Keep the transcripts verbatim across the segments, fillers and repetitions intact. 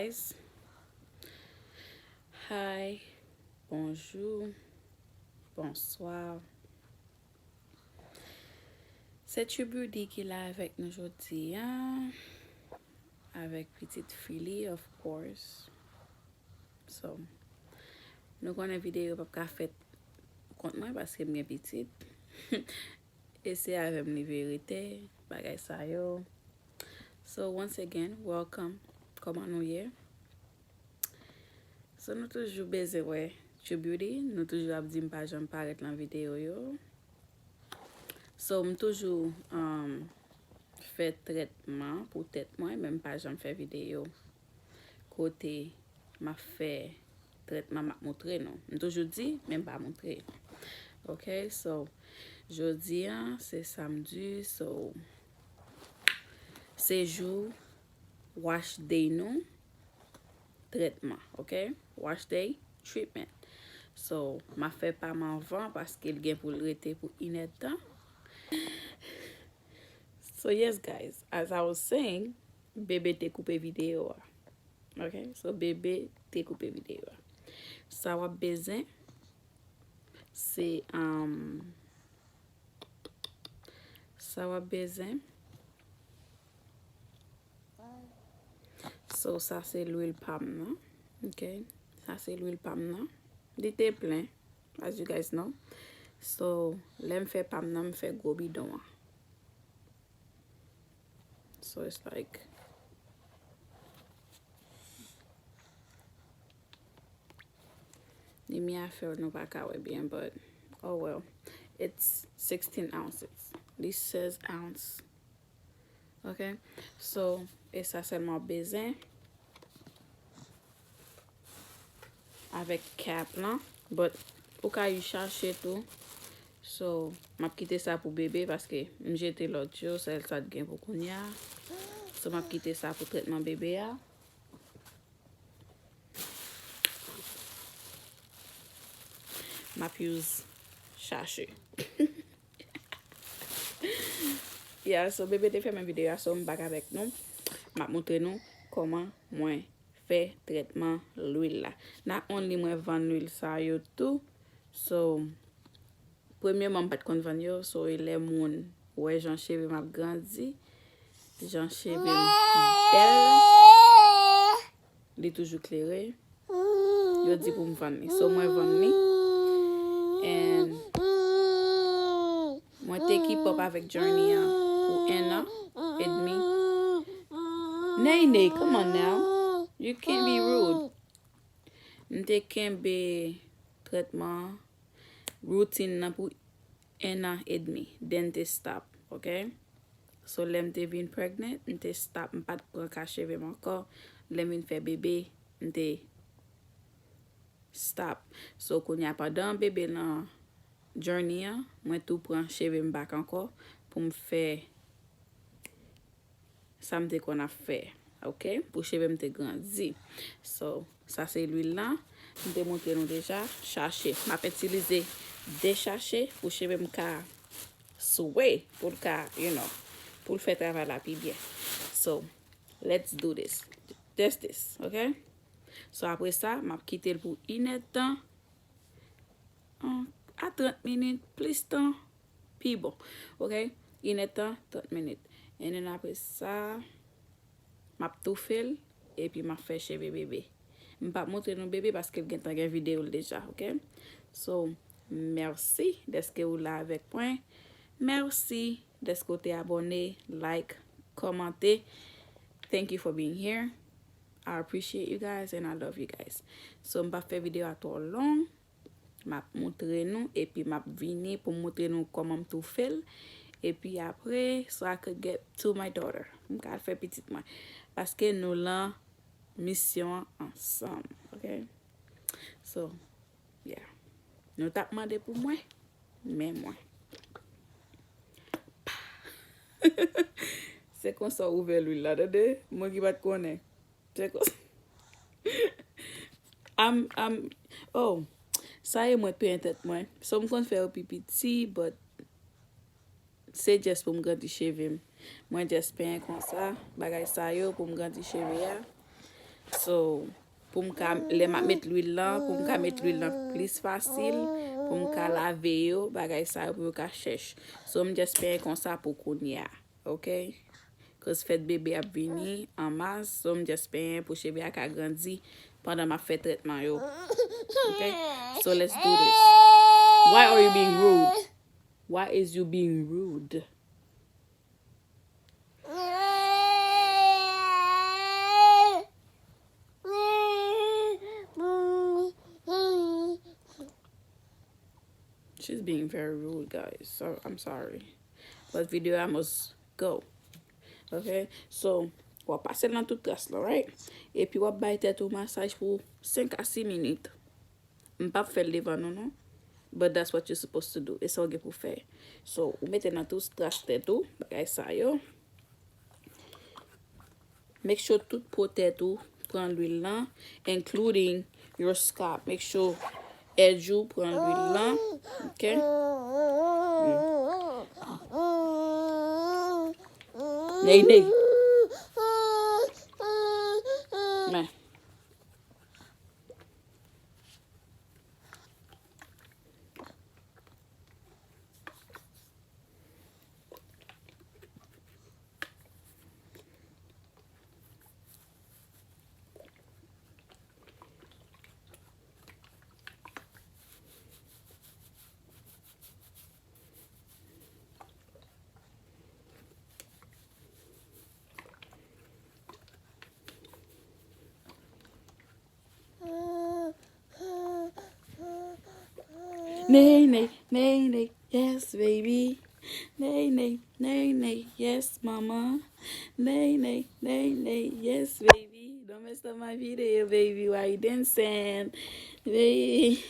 Guys. Hi. Bonjou. Bonswa. Se True Beauty ki la avèk nou jodi a. Avèk pitit fi li, of course. So, nou konnen videyo p ap ka fèt kont mwen paske m gen pitit. E se avè m li vin rete, bagay sa yo. So, once again, welcome. Kòman nou ye? So, nou toujou bezwen wè True Beauty. Nou toujou ap di m pa janm parèt nan videyo yo. So, m toujou, um, fè trètman pou tèt mwen, men m pa janm fè videyo kote m ap fè trètman, m ap montre nou. M toujou di, men m pa montre. Ok, so, jodi a, se samdi, so, se jou wash day nou, trètman, ok? Wash day treatment. So, m ap fè pa m anvan paske l gen pou l rete pou inèdtan. So, yes, guys, as I was saying, bebe te koupe videyo a. Ok? So, bebe te koupe videyo a. Sa w ap bezwen, se, um, sa w ap bezwen. So, sa se lwil pa m nan. Ok? Sa se lwil pa m nan. Li te plen, as you guys know. So, lè m fè pa m nan, m fè gwo bidon an. So, it's like, limyè a fè nou pa ka wè byen, but, oh well. It's sixteen ounces. Li sèz ounce. Ok? So, e sa sèlman w ap bezwen. Avèk cap lan. But, ou ka use sachet tou. So, m ap kite sa pou bebe paske m jete lòt yo, sèl sa t gen pou kounye a. So, m ap kite sa pou trètman bebe a. M ap use sachet. Yeah, so bebe te fèmen videyo a, so m back avèk nou. M ap montre nou kòman mwen fè trètman lwil la. Not only mwen vann lwil sa yo tou. So, premyèman, m pa t konn vann yo. So, e lè moun wè jan cheve m ap grandi, jan cheve m bèl, li toujou klere. Yo di pou m vann li. So, mwen vann li. And mwen te keep up avèk journey an pou enn an edmi. Nene, come on now. You can't be rude. M te kenbe trètman an, routine nan pou enn an edmi. Then te stop, ok? So, lè m te vin pregnant, m te stop, m pa t pran ka cheve m ankò. Lè m vin fè bebe, m te stop. So, kounye a, pandan bebe nan journey an, mwen tou pran cheve m back ankò pou m fè sa m te konn ap fè, ok? Pou cheve m te grandi. So, sa se lwil lan. M te montre nou deja. Sachet. M ap itilize de sachet pou cheve m ka sway, pou l ka, you know, pou l fè travay la pi byen. So, let's do this. Test this, ok? So, apre sa, m ap kite l pou inèdtan. An, a trant minit, plis tan, pi bon. Ok? Inèdtan, trant minit. And then apre sa, m ap toufe l, epi m ap fè cheve bebe. M p ap montre nou bebe paske l gentan gen videyo l deja, ok? So, mèsi dèske ou la avèk mwen. Mèsi dèske ou te abòne, like, kòmante. Thank you for being here. I appreciate you guys and I love you guys. So, m p ap fè videyo a twò long. M ap montre nou, epi m ap vini pou m montre nou kòman m toufe l. Epi apre, so I could get to my daughter. M ka al fè pitit mwen. Paske nou lan misyon an ansanm, ok? So, yeah. Nou t ap mande pou mwen, men mwen. Se konsa w ouvè lwil la, tande? Mwen ki pa t konnen. Se konsa. Am, am, oh, sa ye mwen penyen tèt mwen. So m konn fè yo pi piti, but se just pou m grandi cheve m. Mwen just penyen konsa, bagay sa yo pou m grandi cheve a. So, pou m ka, lè m ap met lwil lan, pou m ka met lwil lan plis fasil, pou m ka lave yo, bagay sa yo, pou yo ka chèch. So, m just penyen konsa pou kounye a, ok? Cause fèt bebe ap vini an mas, so m just penyen pou cheve a ka grandi pandan m ap fè trètman yo. Ok? So let's do this. Why are you being rude? Why is you being rude? She's being very rude, guys. So, I'm sorry. But video, I must go. Ok? So, w ap pase l nan tout tras lan, right? Epi w ap bay tèt ou masaj pou senk a sis minit. M p ap fè l devan nou, non. But that's what you're supposed to do. E sa w gen pou fè. So, ou mete nan tout tras tèt ou, bagay sa yo. Make sure tout po tèt ou pran lwil lan, including your scalp. Make sure edge ou pran lwil lan. Ok? Ney, ney. Men. Ney, ney, ney, ney, yes, baby. Ney, ney, ney, ney, yes, mama. Ney, ney, ney, ney, yes, baby. Don't mess up my video, baby. Why you dancing? Baby.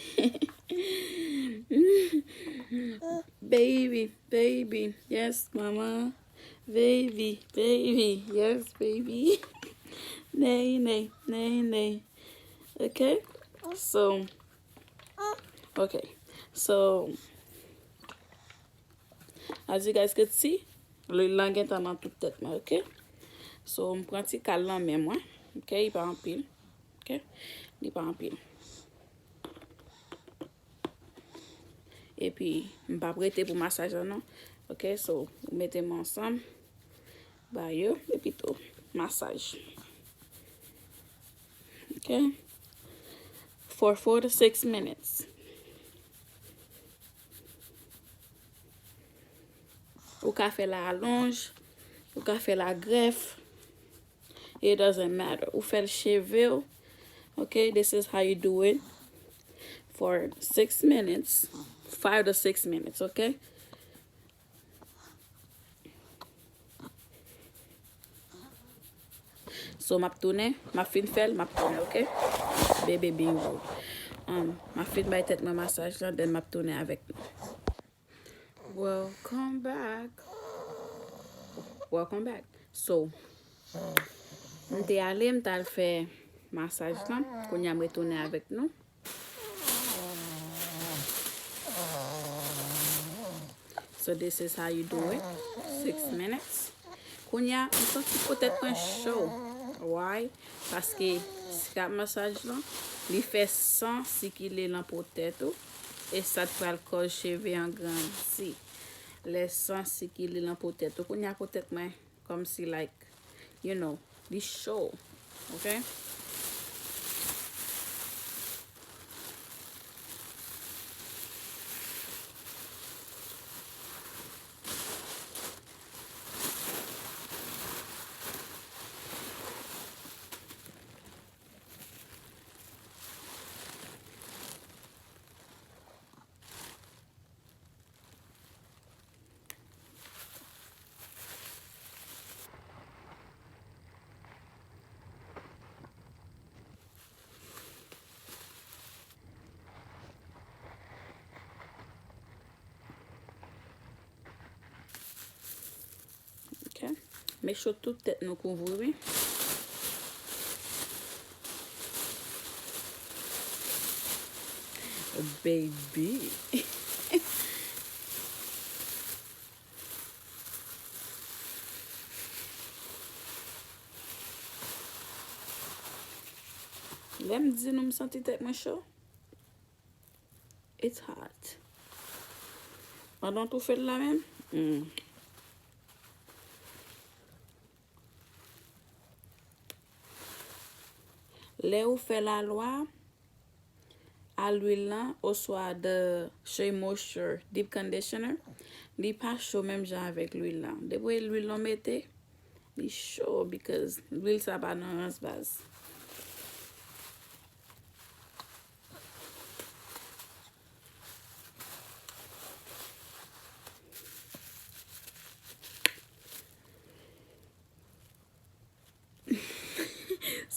Baby, baby, yes, mama. Baby, baby, yes, baby. Ney, ney, ney, ney. Ok? So, ok. So, as you guys could see, lwil lan gentan nan tout tèt mwen, ok? So, m pran ti kal nan men mwen, ok? Li pa anpil, ok? Li pa anpil. Epi, m p ap rete pou masaj lan, non. Ok, so, ou mete men ansanm, ba yo, epi tou, masaj. Ok? For four to six minutes. Ou ka fè l alonj, ou ka fè l grèf. It doesn't matter. Ou fè l cheve w. Ok, this is how you do it for six minutes. Five to six minutes, ok? So, m ap tounen, m ap fin fè l, m ap tounen, ok? Baby, be rude. Um, m ap fin bay tèt mwen masaj lan, then m ap tounen avèk nou. Welcome back. Welcome back. So, m te ale, m t al fè masaj lan. Kounye a m retounen avèk nou. So this is how you do it. Six minutes. Kounye a, m santi po tèt mwen cho. Why? Paske scalp massage lan, li fè san sikile nan po tèt ou. E sa t pral kòz cheve an grandi. Lè san sikile nan po tèt ou. Kounye a po tèt mwen kòmsi, like, you know, li cho. Ok? Ok. Make sure tout tèt nou kouvri, wi. Oh, baby. Lè m di nou m santi tèt mwen cho, it's hot. Pandan w toufe l la menm, hmm. Lè ou fè lalwa a lwil lan oswa the Shea Moisture Deep Conditioner, li pa cho menm jan avèk lwil lan. Depi lwil lan mete, li cho because lwil sa pa nan rans baz.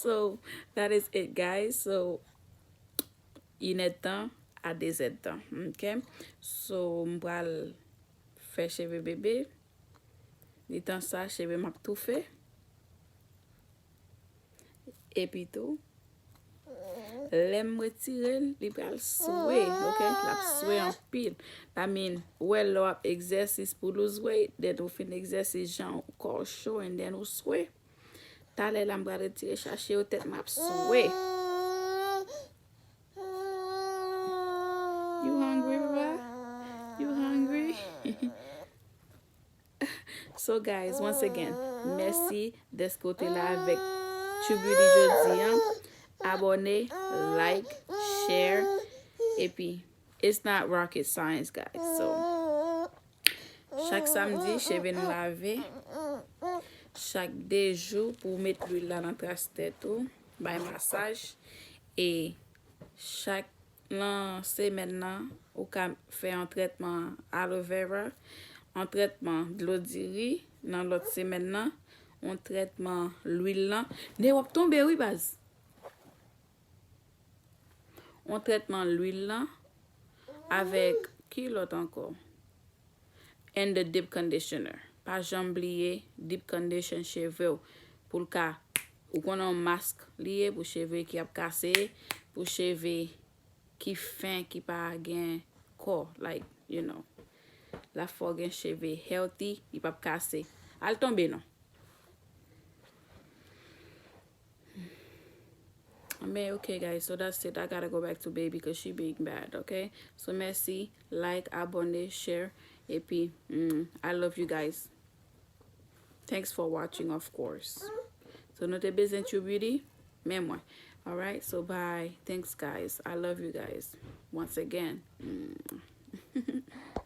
So, that is it, guys. So, inèdtan a dezèdtan, ok? So, m pral fè cheve bebe. Li tan sa, cheve m ap toufe. Epi tou, lè m retire l, li pral swe, ok? L ap swe anpil. I mean, ou wè lè w ap egzèsis pou lose weight, then ou fin egzèsis jan kò w cho, and then ou swe. Talè la m pral retire chache yo tèt m ap swe. You hungry, baba? You hungry? So guys, once again, mèsi dèske w te la avèk True Beauty jodi an. Abòne, like, share, epi it's not rocket science, guys. So, chak samdi, cheve nou lave. Chak de jou pou w met lwil la nan tras tèt ou, bay masaj. E chak nan semèn nan, ou ka fè yon trètman aloe vera, yon trètman dlo diri nan lòt semèn nan, yon trètman lwil lan. Ne w ap tonbe wi baz. Yon trètman lwil lan avèk ki lòt ankò? And the deep conditioner. Pa janm bliye deep condition cheve w pou l ka, ou konnen yon mask li ye pou cheve ki ap kase, pou cheve ki fen, ki pa gen kò, like, you know. L ap fè w gen cheve healthy, li p ap kase. Al tonbe non. Men, okay, guys, so that's it. I gotta go back to baby because she being bad, okay? So, mèsi, like, abòne, share, epi, mm, I love you guys. Thanks for watching, of course. So, nou te bezwen True Beauty, men mwen. Alright, so bye. Thanks, guys. I love you guys. Once again. Mm.